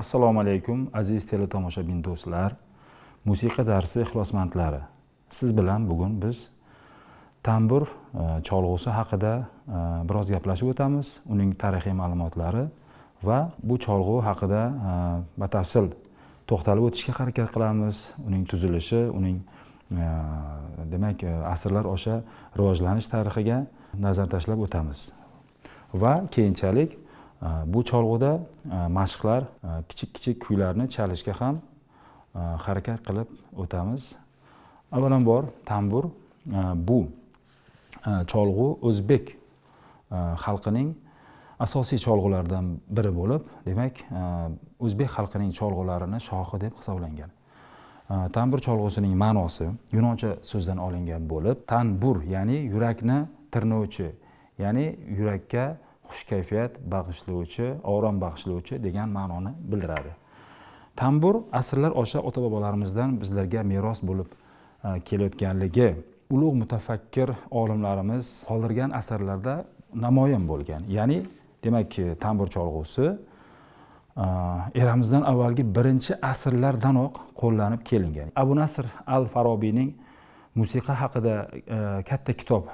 Assalomu alaykum, aziz teletomoshabin do'stlar, musiqa darsi ixlosmandlari. Siz bilan bugun biz tambur cholg'usi haqida biroz gaplashib o'tamiz, uning tarixiy ma'lumotlari va bu cholg'u haqida batafsil to'xtalib o'tishga harakat qilamiz. Uning tuzilishi, uning demak, asrlar osha rivojlanish tarixiga nazar tashlab o'tamiz va keyinchalik bu cholg'uda mashqlar, kichik kichik kuylarni chalishga ham harakat qilib o'tamiz. Avvalambor, tambur bu cholg'u o'zbek xalqining asosiy cholg'ularidan biri bo'lib, demak, o'zbek xalqining cholg'ularini shohi deb hisoblangan. Tambur cholg'usining ma'nosi yunoncha so'zdan olingan bo'lib, tanbur, ya'ni yurakni tirnovchi, ya'ni yurakka xush kayfiyat bag'ishlovchi, orom bag'ishlovchi degan ma'noni bildiradi. Tambur asrlar osha ota bobolarimizdan bizlarga meros bo'lib kelayotganligi ulug' mutafakkir olimlarimiz qoldirgan asarlarda namoyon bo'lgan. Ya'ni, demak, tambur cholg'usi eramizdan avvalgi birinchi asrlardanoq qo'llanib kelingan. Abu Nasr al Farobiyning musiqa haqida katta kitob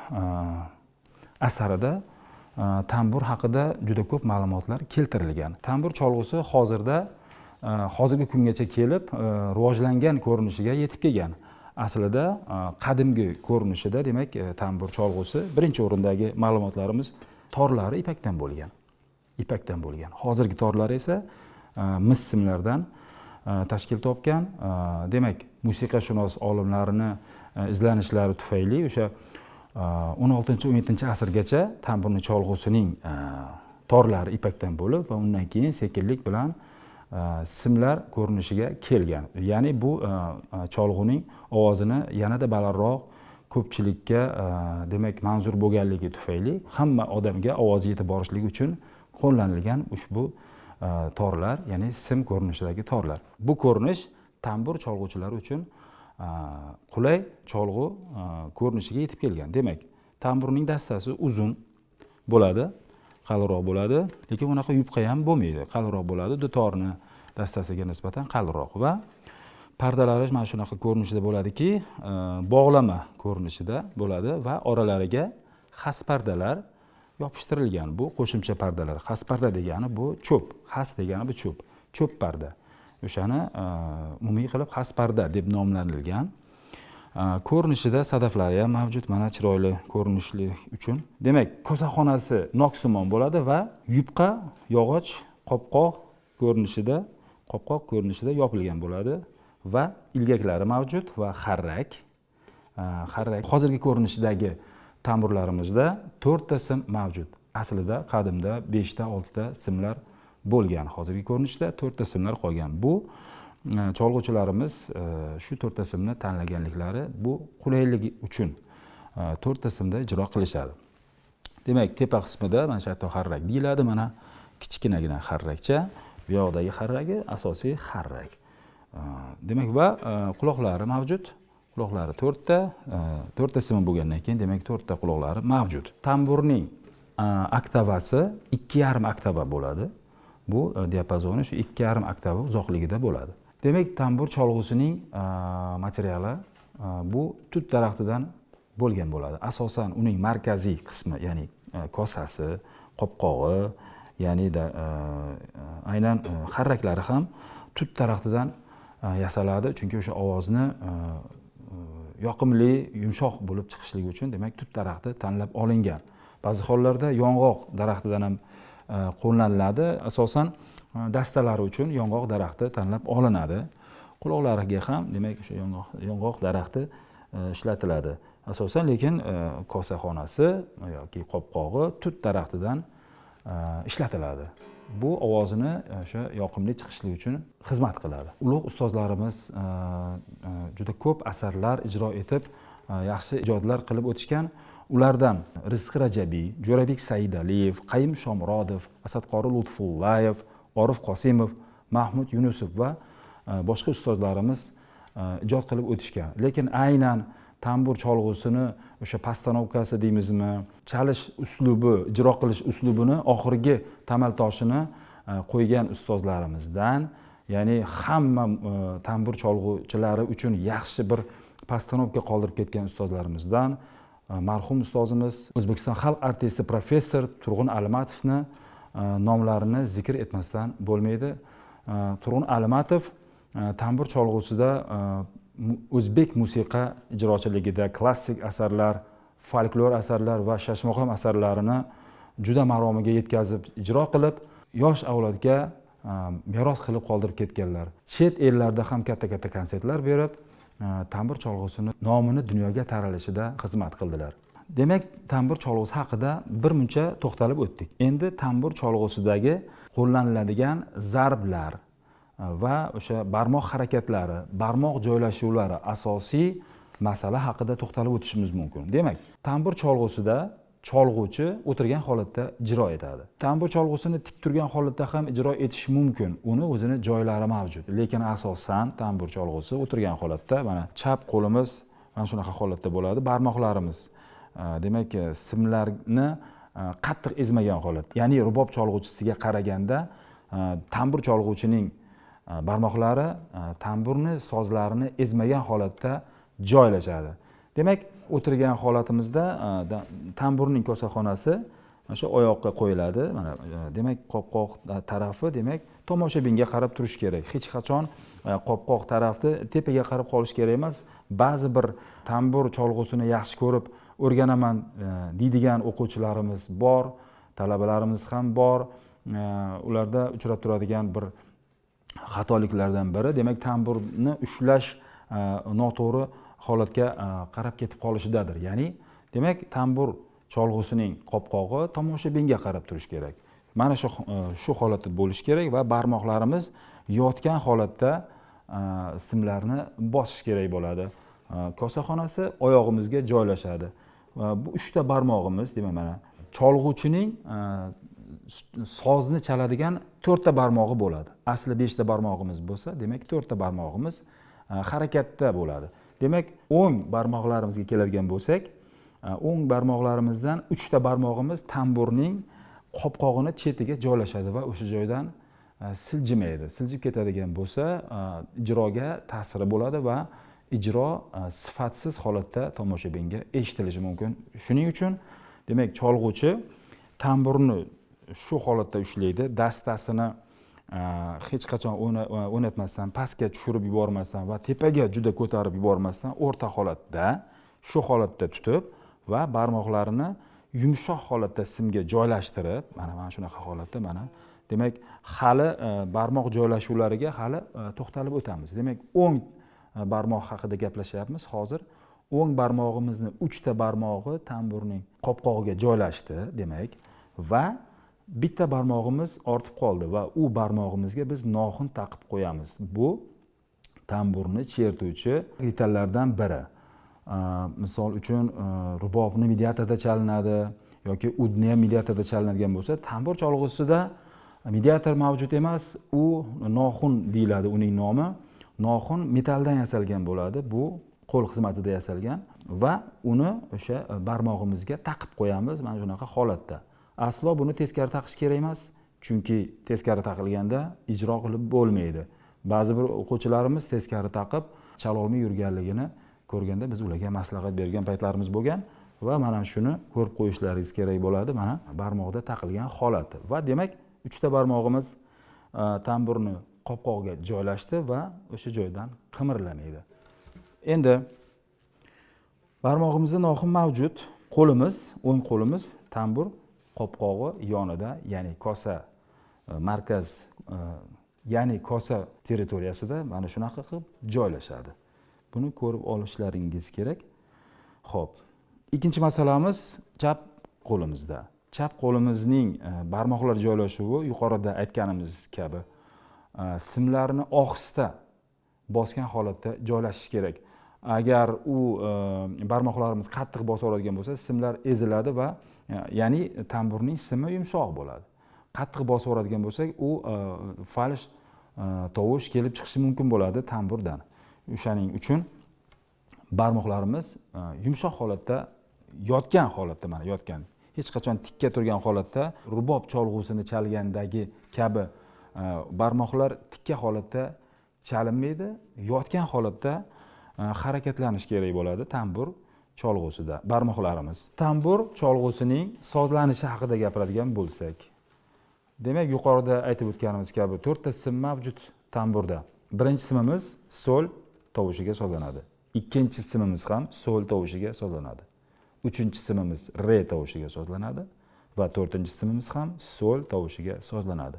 asarida tambur haqida juda ko'p ma'lumotlar keltirilgan. Tambur cholg'usi hozirda, hozirgi kungacha kelib, rivojlangan ko'rinishiga yetib kelgan. Aslida qadimgi ko'rinishida, demak, tambur cholg'usi birinchi o'rindagi ma'lumotlarimiz torlari ipakdan bo'lgan, ipakdan bo'lgan. Hozirgi torlar esa mis simlardan tashkil topgan. Demak, musiqashunos olimlarini izlanishlari tufayli o'sha 16, 17 asrgacha tamburni cholg'usining torlari ipakdan bo'lib va undan keyin sekinlik bilan simlar ko'rinishiga kelgan. Ya'ni bu cholg'uning ovozini yanada balandroq, ko'pchilikka demak, manzur bo'lganligi tufayli hamma odamga ovozi yetib borishligi uchun qo'llanilgan ushbu torlar, ya'ni sim ko'rinishidagi torlar. Bu ko'rinish tambur cholg'uchilari uchun qulay cholg'u ko'rinishiga yetib kelgan. Demak, tamburning dastasi uzun bo'ladi, qalinroq bo'ladi, lekin unaqa yupqa ham bo'lmaydi, qalinroq bo'ladi, dutorni dastasiga nisbatan qalinroq va pardalari mana shunaqa ko'rinishda bo'ladiki, bog'lama ko'rinishida bo'ladi va oralariga xas pardalar yopishtirilgan. Bu qo'shimcha pardalar. Xas parda degani bu cho'p, xas degani bu cho'p, cho'p parda. O'shani umumiy qilib xas parda deb nomlanilgan. Ko'rinishida sadaflari ham mavjud, mana, chiroyli ko'rinishli uchun. Demak, kosaxonasi noksimon bo'ladi va yupqa yog'och qopqoq ko'rinishida, qopqoq ko'rinishida yopilgan bo'ladi va ilgaklari mavjud va xarrak. Xarrak. Hozirgi ko'rinishidagi tamburlarimizda to'rtta sim mavjud. Aslida qadimda beshta, oltita simlar bo'lgan. Hozirgi ko'rinishda to'rtta simlar qolgan. Bu cholg'uchilarimiz shu to'rtta simni tanlaganliklari bu qulayligi uchun to'rtta simda ijro qilishadi. Demak, tepa qismida mana shu yerda xarrak deyiladi, mana kichkinagina xarrakcha, bu yoqdagi xarragi asosiy xarrak. Demak, va quloqlari mavjud. Quloqlari to'rtta, to'rtta simi bo'lgandan keyin, demak, to'rtta quloqlari mavjud. Tamburning oktavasi 2,5 oktava bo'ladi. Bu diapazoni shu 2,5 oktava uzoqligida bo'ladi. Demak, tambur cholg'usining materiali bu tut daraxtidan bo'lgan bo'ladi. Asosan uning markaziy qismi, ya'ni kosasi, qopqog'i, ya'ni da aynan xarraklari ham tut daraxtidan yasaladi, chunki o'sha ovozni yoqimli, yumshoq bo'lib chiqishligi uchun, demak, tut daraxti tanlab olingan. Ba'zi hollarda yong'oq daraxtidan ham qo'llaniladi. Asosan dastalari uchun yong'oq daraxti tanlab olinadi. Quloqlariga ham, demak, o'sha yong'oq daraxti ishlatiladi asosan, lekin kosaxonasi yoki qopqog'i tut daraxtidan ishlatiladi. Bu ovozini o'sha yoqimli chiqishligi uchun xizmat qiladi. Ulug' ustozlarimiz juda ko'p asarlar ijro etib, yaxshi ijodlar qilib o'tishgan. Ulardan Rizqi Rajabiy, Jo'rabek Saidaliyev, Qayum Shomurodov, Asadqori Lutfullayev, Orif Qosimov, Mahmud Yunusov va boshqa ustozlarimiz ijod qilib o'tishgan. Lekin aynan tambur cholg'usini o'sha postanovkasi deymizmi, chalish uslubi, ijro qilish uslubini oxirgi tamal toshini qo'ygan ustozlarimizdan ya'ni hamma tambur cholg'uchilari uchun yaxshi bir postanovka qoldirib ketgan ustozlarimizdan marhum ustozimiz, O'zbekiston xalq artisti professor Turg'un Almatovni nomlarini zikr etmasdan bo'lmaydi. Turg'un Almatov tambur cholg'usida o'zbek musiqa ijrochiligida klassik asarlar, folklor asarlar va shashmaqom asarlarini juda maromiga yetkazib ijro qilib, yosh avlodga meros qilib qoldirib ketganlar. Chet ellarda ham katta-katta konsertlar berib, tambur cholg'usini nomini dunyoga taralishida xizmat qildilar. Demak, tambur cholg'usi haqida bir muncha to'xtalib o'tdik. Endi tambur cholg'usidagi qo'llaniladigan zarblar va o'sha barmoq harakatlari, barmoq joylashuvlari asosiy masala haqida to'xtalib o'tishimiz mumkin. Demak, tambur cholg'usida cholg'uchi o'tirgan holatda ijro etadi. Tambur cholg'usini tik turgan holatda ham ijro etish mumkin. Uni o'zini joylari mavjud. Lekin asosan tambur cholg'usi o'tirgan holatda, mana chap qo'limiz mana shunaqa holatda bo'ladi, barmoqlarimiz demak simlarni qattiq ezmagan holat. Ya'ni rubob cholg'uchisiga qaraganda tambur cholg'uchining barmoqlari tamburni sozlarini ezmagan holatda joylashadi. Demak, o'tirgan holatimizda tamburning kosaxonasi mana shu oyoqqa qo'yiladi. Mana demak, qopqoq tarafi demak tomoshabinga qarab turishi kerak. Hech qachon qopqoq tarafni tepaga qarab qolish kerak emas. Ba'zi bir tambur cholg'usini yaxshi ko'rib o'rganaman deydigan o'quvchilarimiz bor, talabalarimiz ham bor. Ularda uchrab turadigan bir xatoliklardan biri, demak, tamburni ushlash noto'g'ri holatga qarab ketib qolishidadir. Ya'ni demak, tambur cholg'usining qopqog'i tomoshabinga qarab turishi kerak. Mana shu holatda bo'lishi kerak va barmoqlarimiz yotgan holatda simlarni bosish kerak bo'ladi. Kosaxonasi oyog'imizga joylashadi. Bu uchta barmog'imiz, demak, mana cholg'uchining sozni chaladigan to'rtta barmog'i bo'ladi. Asli 5 ta barmog'imiz bo'lsa, demak 4 ta barmog'imiz harakatda bo'ladi. Demak, o'ng barmoqlarimizga keladigan bo'lsak, o'ng barmoqlarimizdan 3 ta barmog'imiz tamburning qopqog'ini chetiga joylashadi va o'sha joydan siljimaydi. Siljib ketadigan bo'lsa, ijroga ta'siri bo'ladi va ijro sifatsiz holatda tomoshabinga eshitilishi mumkin. Shuning uchun demak, cholg'uchi tamburni shu holatda ushlaydi, dastasini hech qachon o'ynatmasdan, pastga tushirib yubormasdan va tepaga juda ko'tarib yubormasdan o'rta holatda, shu holatda tutib va barmoqlarini yumshoq holatda simga joylashtirib, mana shunaqa holatda, mana demak, hali barmoq joylashuvlariga hali to'xtalib o'tamiz. Demak, o'ng barmoq haqida gaplashyapmiz hozir. O'ng barmog'imizni 3 ta barmog'i tamburning qopqog'iga joylashdi, demak, va bitta barmog'imiz ortib qoldi va u barmog'imizga biz noxun taqib qo'yamiz. Bu tamburni chertuvchi detallardan biri. Misol uchun, rubobni mediatorda chalinadi yoki udni ham mediatorda chalinadigan bo'lsa, tambur cholg'usida mediator mavjud emas, u noxun deyiladi uning nomi. Noxun metalldan yasalgan bo'ladi, bu qo'l xizmatida yasalgan va uni o'sha barmog'imizga taqib qo'yamiz mana shunaqa holatda. Aslo buni teskari taqish kerak emas, chunki teskari taqilganda ijro qilib bo'lmaydi. Ba'zi bir o'quvchilarimiz teskari taqib chalolmay yurganligini ko'rganda biz ularga maslahat bergan paytlarimiz bo'lgan va mana shuni ko'rib qo'yishlaringiz kerak bo'ladi, mana barmoqda taqilgan holati. Va demak, 3 ta barmog'imiz tamburni qopqog'iga joylashdi va o'sha joydan qimirlamaydi. Endi barmog'imizda noxun mavjud, qo'limiz, o'ng qo'limiz tambur qopqog'i yonida, ya'ni kosa markaz, ya'ni kosa territoriyasida mana shunaqa qilib joylashadi. Buni ko'rib olishlaringiz kerak. Xo'p, ikkinchi masalamiz chap qo'limizda. Chap qo'limizning barmoqlar joylashuvi yuqorida aytganimiz kabi simlarni ohista bosgan holatda joylashishi kerak. Agar u barmoqlarimiz qattiq bosib oladigan bo'lsa, simlar eziladi va ya'ni tamburning simi yumshoq bo'ladi. Qattiq bosib oladigan bo'lsak, u falsh tovush kelib chiqishi mumkin bo'ladi tamburdan. O'shaning uchun barmoqlarimiz yumshoq holatda, yotgan holatda, mana yotgan, hech qachon tikka turgan holatda rubob cholg'usini chalgandagi kabi Barmoqlar tikka holatda chalinmaydi, yotgan holatda harakatlanish kerak bo'ladi tambur cholg'usida barmoqlarimiz. Tambur cholg'usining sozlanishi haqida gapiradigan bo'lsak, demak, yuqorida aytib o'tganimiz kabi 4 ta sim mavjud tamburda. Birinchi simimiz sol tovushiga sozlanadi. Ikkinchi simimiz ham sol tovushiga sozlanadi. Uchinchi simimiz re tovushiga sozlanadi va to'rtinchi simimiz ham sol tovushiga sozlanadi.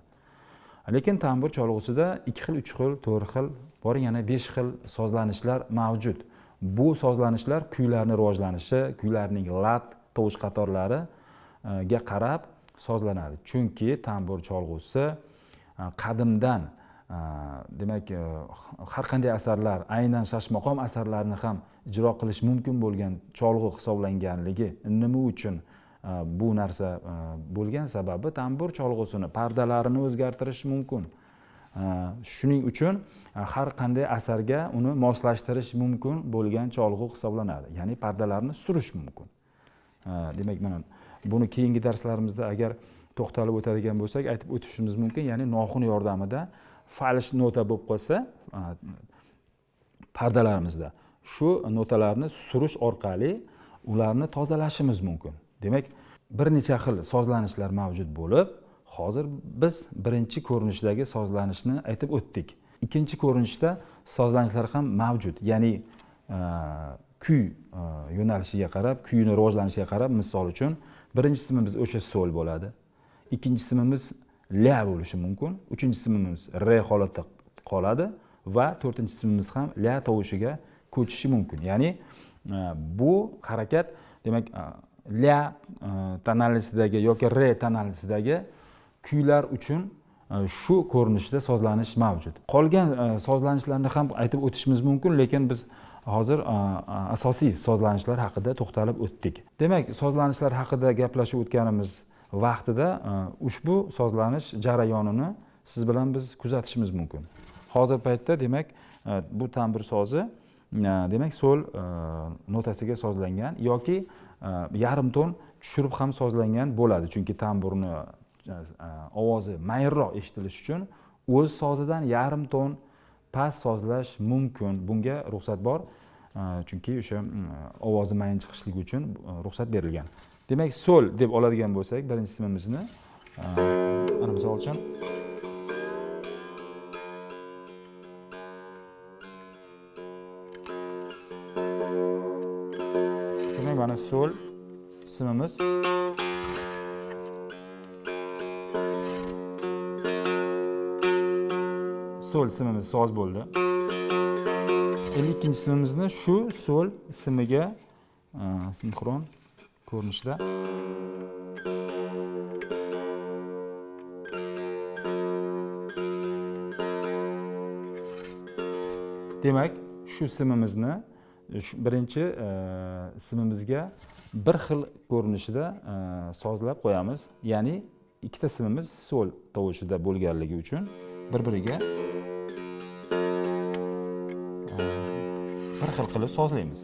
Lekin tambur cholg'usida 2 xil, 3 xil, 4 xil, bor yana 5 xil sozlanishlar mavjud. Bu sozlanishlar kuylarning rivojlanishi, kuylarning lad tovush qatorlariga qarab sozlanadi. Chunki tambur cholg'usi qadimdan, demak, har qanday asarlar, aynan shashmaqom asarlarini ham ijro qilish mumkin bo'lgan cholg'u hisoblanganligi nima uchun bu narsa bo'lgan sababi tambur cholg'usini pardalarini o'zgartirish mumkin. Shuning uchun har qanday asarga uni moslashtirish mumkin bo'lgan cholg'u hisoblanadi. Ya'ni pardalarni surish mumkin. Demak, mana buni keyingi darslarimizda agar to'xtalib o'tadigan bo'lsak, aytib o'tishimiz mumkin. Ya'ni noxun yordamida falsh nota bo'lib qolsa pardalarimizda shu notalarni surish orqali ularni tozalashimiz mumkin. Demak, bir necha xil sozlanishlar mavjud bo'lib, hozir biz birinchi ko'rinishdagi sozlanishni aytib o'tdik. Ikkinchi ko'rinishda sozlanishlar ham mavjud. Ya'ni kuy yo'nalishiga qarab, kuyni rivojlanishiga qarab, misol uchun birinchi simimiz o'sha sol bo'ladi. Ikkinchi simimiz la bo'lishi mumkin. Uchinchi simimiz re holatda qoladi va to'rtinchi simimiz ham la tovushiga ko'chishi mumkin. Ya'ni bu harakat, demak, la tonalisidagi yoki re tonalisidagi kuylar uchun shu ko'rinishda sozlanish mavjud. Qolgan sozlanishlarni ham aytib o'tishimiz mumkin, lekin biz hozir asosiy sozlanishlar haqida to'xtalib o'tdik. Demak, sozlanishlar haqida gaplashib o'tganimiz vaqtida ushbu sozlanish jarayonini siz bilan biz kuzatishimiz mumkin. Hozir paytda, demak, bu tambur sozi, demak, sol notasiga sozlangan yoki yarim ton tushirib ham sozlangan bo'ladi. Chunki tamburni ovozi mayinroq eshitilishi uchun o'z sozidan yarim ton past sozlash mumkin. Bunga ruxsat bor. Chunki o'sha ovozi mayin chiqishligi uchun ruxsat berilgan. Demak, sol deb oladigan bo'lsak, birinchi simimizni, mana misol uchun demak, mana sol simimiz. Sol simimiz soz bo'ldi. Endi ikkinchi simimizni shu sol simiga sinxron ko'rinishda demak, shu simimizni shu birinchi simimizga bir xil ko'rinishida sozlab qo'yamiz. Ya'ni ikkita simimiz sol tovushida bo'lganligi uchun bir-biriga bir xil qilib sozlaymiz.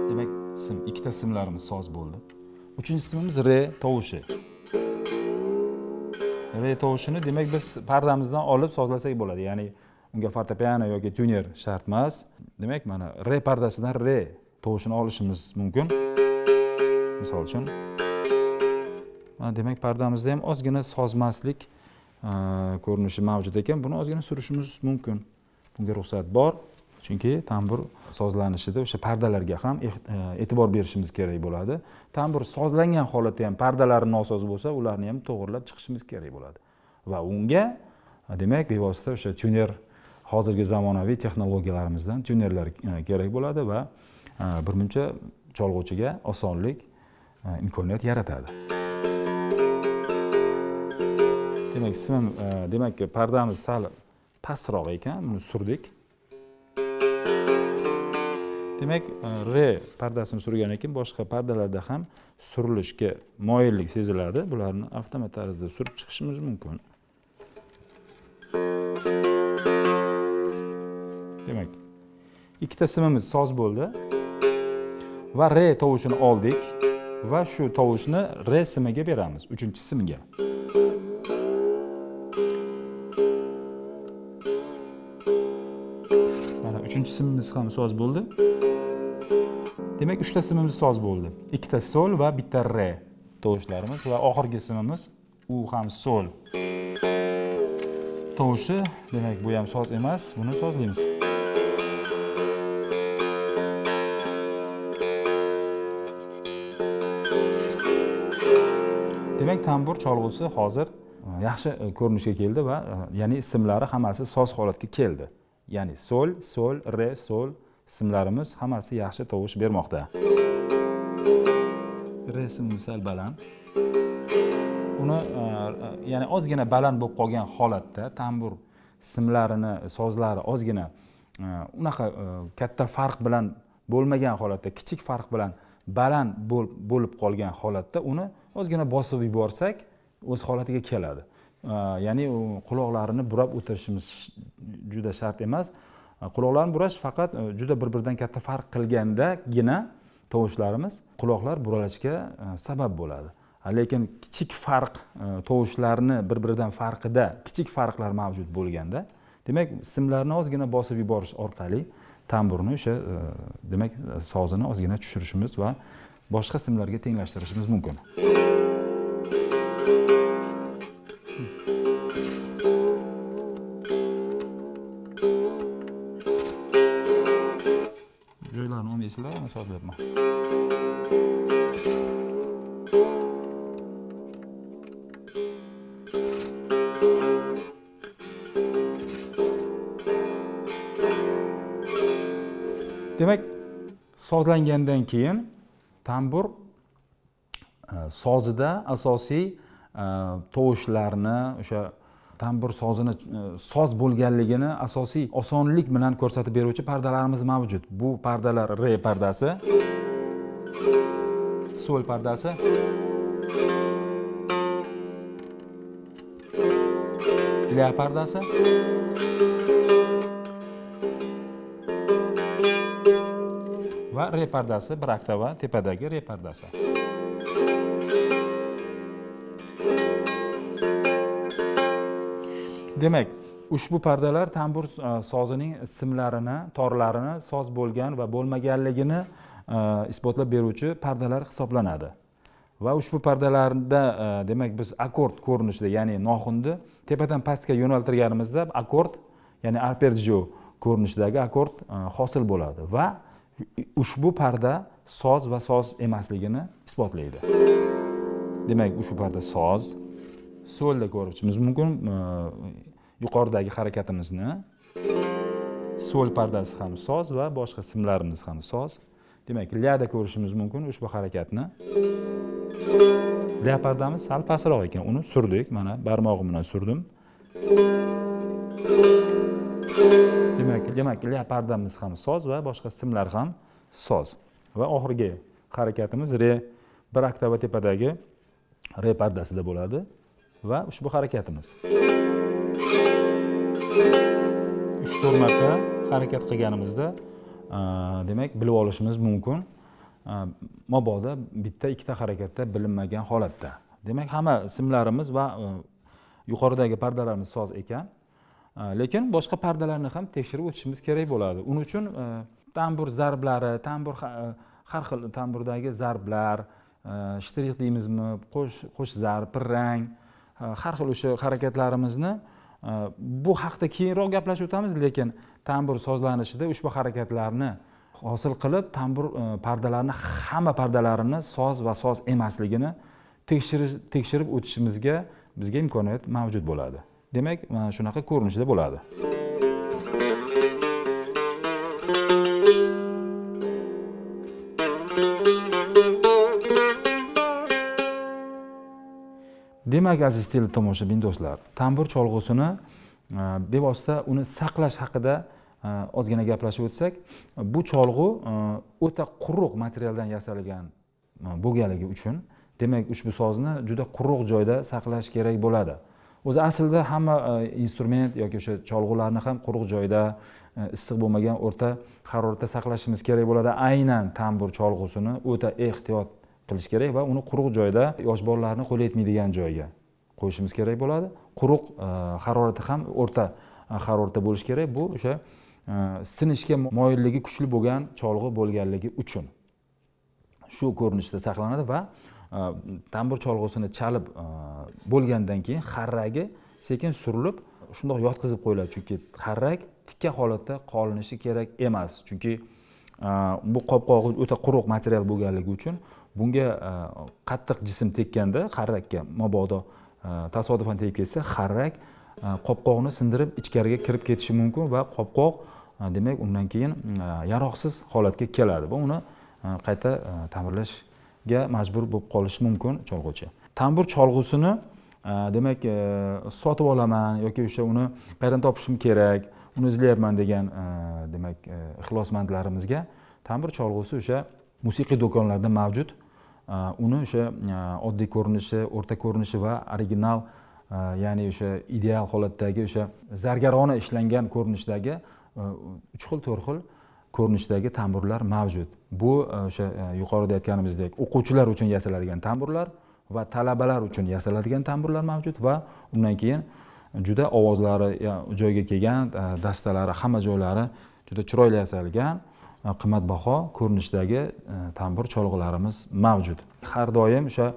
Demak, ikkita simlarimiz soz bo'ldi. Uchinchi simimiz re tovushi. Re tovushini, demak, biz pardamizdan olib sozlasak bo'ladi. Ya'ni unga fortepiano yoki tuner shart emas. Demak, mana re pardasidan re tovushini olishimiz mumkin. Misol uchun, mana demak, pardamizda ham ozgina sozmaslik ko'rinishi mavjud ekan. Buni ozgina surishimiz mumkin. Bunga ruxsat bor. Chunki tambur sozlanishida o'sha pardalarga ham e'tibor berishimiz kerak bo'ladi. Tambur sozlangan holatda ham pardalari nosoz bo'lsa, ularni ham to'g'rilab chiqishimiz kerak bo'ladi. Va unga, demak, bevosita o'sha tuner, hozirgi zamonaviy texnologiyalarimizdan tunerlar kerak bo'ladi va birmuncha cholg'uchiga osonlik, imkoniyat yaratadi. Demak, simim, demak, pardamiz sal pastroq ekan, buni surdik. Demak, re pardasini surgandan keyin boshqa pardalarda ham surilishga moyillik seziladi. Bularni avtomat tarzda surib chiqishimiz mumkin. Demak, ikkita simimiz soz bo'ldi va re tovushini oldik va shu tovushni re simiga beramiz, uchinchi simga. Simimiz ham soz bo'ldi. Demak, 3 ta simimiz soz bo'ldi. Ikkita sol va bitta re tovushlarimiz va oxirgi simimiz u ham sol tovushi. Demak, bu ham soz emas, buni sozlaymiz. Demak, tambur cholg'usi hozir yaxshi ko'rinishga keldi va ya'ni simlari hammasi soz holatga keldi. Ya'ni sol, sol, re, sol simlarimiz hammasi yaxshi tovush bermoqda. Re simi sal baland. Uni ya'ni ozgina baland bo'lib qolgan holatda tambur simlarini sozlari ozgina unaqa katta farq bilan bo'lmagan holatda, kichik farq bilan baland bo'lib qolgan holatda uni ozgina bosib yuborsak o'z holatiga keladi. Ya'ni quloqlarini burab o'tirishimiz juda shart emas. Quloqlarni burash faqat juda bir-biridan katta farq qilgandagina tovushlarimiz quloqlar buralishga sabab bo'ladi. Lekin kichik farq, tovushlarni bir-biridan farqida kichik farqlar mavjud bo'lganda, demak, simlarni ozgina bosib yuborish orqali tamburni o'sha demak sozini ozgina tushirishimiz va boshqa simlarga tenglashtirishimiz mumkin. Joylarni olmaysizlar, uni sozlayapman. Demak, sozlangandan keyin tambur sozida asosiy tovushlarni, o'sha tambur sozini soz bo'lganligini asosiy osonlik bilan ko'rsatib beruvchi pardalarimiz mavjud. Bu pardalar re pardasi, sol pardasi, la pardasi va re pardasi, bir oktava tepadagi re pardasi. Demak, ushbu pardalar tambur sozining simlarini, torlarini soz bo'lgan va bo'lmaganligini isbotlab beruvchi pardalar hisoblanadi. Va ushbu pardalarda demak biz akkord ko'rinishida, ya'ni noxunni tepadan pastga yo'naltirganimizda akkord, ya'ni arpeggio ko'rinishidagi akkord hosil bo'ladi va ushbu parda soz va soz emasligini isbotlaydi. Demak, ushbu parda soz, solda ko'rishimiz mumkin yuqoridagi harakatimizni. Sol pardasi ham soz va boshqa simlarimiz ham soz. Demak, lada ko'rishimiz mumkin ushbu harakatni. La pardamiz sal pastroq ekan, uni surdik, mana barmog'im bilan surdim. Demak, la pardamiz ham soz va boshqa simlar ham soz. Va oxirgi harakatimiz re, bir oktava tepadagi re pardasida bo'ladi va ushbu harakatimiz 3-4 marta harakat qilganimizda demak bilib olishimiz mumkin. Mabodo bitta ikkita harakatda bilinmagan holatda. Demak, hamma simlarimiz va yuqoridagi pardalarimiz soz ekan. Lekin boshqa pardalarni ham tekshirib o'tishimiz kerak bo'ladi. Uning uchun tambur zarblari, tambur har xil tamburdagi zarblar, shtrix deymizmi, qo'sh zarb, pirrang, har xil o'sha harakatlarimizni bu haqda keyinroq gaplashib o'tamiz, lekin tambur sozlanishida ushbu harakatlarni hosil qilib tambur pardalarini, hamma pardalarini soz va soz emasligini tekshirib o'tishimizga bizga imkoniyat mavjud bo'ladi. Demak, mana shunaqa ko'rinishda bo'ladi. Demak, aziz teletomoshabin do'stlar, tambur cholg'usini bevosita uni saqlash haqida ozgina gaplashib o'tsak, bu cholg'u o'ta quruq materialdan yasalgan bo'lganligi uchun, demak, ushbu sozni juda quruq joyda saqlash kerak bo'ladi. O'zi aslida hamma instrument yoki o'sha cholg'ularni ham quruq joyda, issiq bo'lmagan o'rta haroratda saqlashimiz kerak bo'ladi. Aynan tambur cholg'usini o'ta ehtiyot qilish kerak va uni quruq joyda, yosh bolalarni qo'li yetmaydigan joyga qo'yishimiz kerak bo'ladi. Quruq harorati ham o'rta haroratda bo'lishi kerak. Bu o'sha Sinishga moyilligi kuchli bo'lgan cholg'u bo'lganligi uchun shu ko'rinishda saqlanadi va tambur cholg'usini chalib bo'lgandan keyin xarragi sekin surilib, shundoq yotqizib qo'yiladi, chunki xarrak tikka holatda qolinishi kerak emas, chunki bu qopqog'i o'ta quruq material bo'lganligi uchun bunga qattiq jism tekkanda xarrakka mabodo tasodifan tegib ketsa, xarrak qopqoqni sindirib ichkariga kirib ketishi mumkin va qopqoq demak undan keyin yaroqsiz holatga keladi va uni qayta ta'mirlashga majbur bo'lib qolishi mumkin cholg'uchi. Tambur cholg'usini demak sotib olaman yoki o'sha uni qayerdan topishim kerak, uni izlayapman degan demak ixlosmandlarimizga tambur cholg'usi o'sha musiqiy do'konlarda mavjud. Uni o'sha oddiy ko'rinishi, o'rta ko'rinishi va original, ya'ni o'sha ideal holatdagi o'sha zargarona ishlangan ko'rinishdagi 3 xil, 4 xil ko'rinishdagi tamburlar mavjud. Bu o'sha yuqorida aytganimizdek o'quvchilar uchun yasaladigan tamburlar va talabalar uchun yasaladigan tamburlar mavjud va undan keyin juda ovozlari joyiga kelgan, dastalari, hamma joylari juda chiroyli yasalgan, qimmatbaho ko'rinishdagi tambur cholg'ularimiz mavjud. Har doim o'sha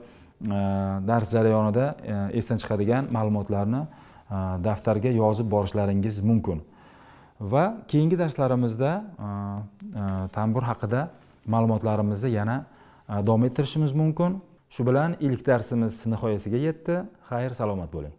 dars jarayonida esdan chiqadigan ma'lumotlarni daftarga yozib borishlaringiz mumkin. Va keyingi darslarimizda tambur haqida ma'lumotlarimizni yana davom ettirishimiz mumkin. Shu bilan ilk darsimiz nihoyasiga yetdi. Xayr, salomat bo'ling.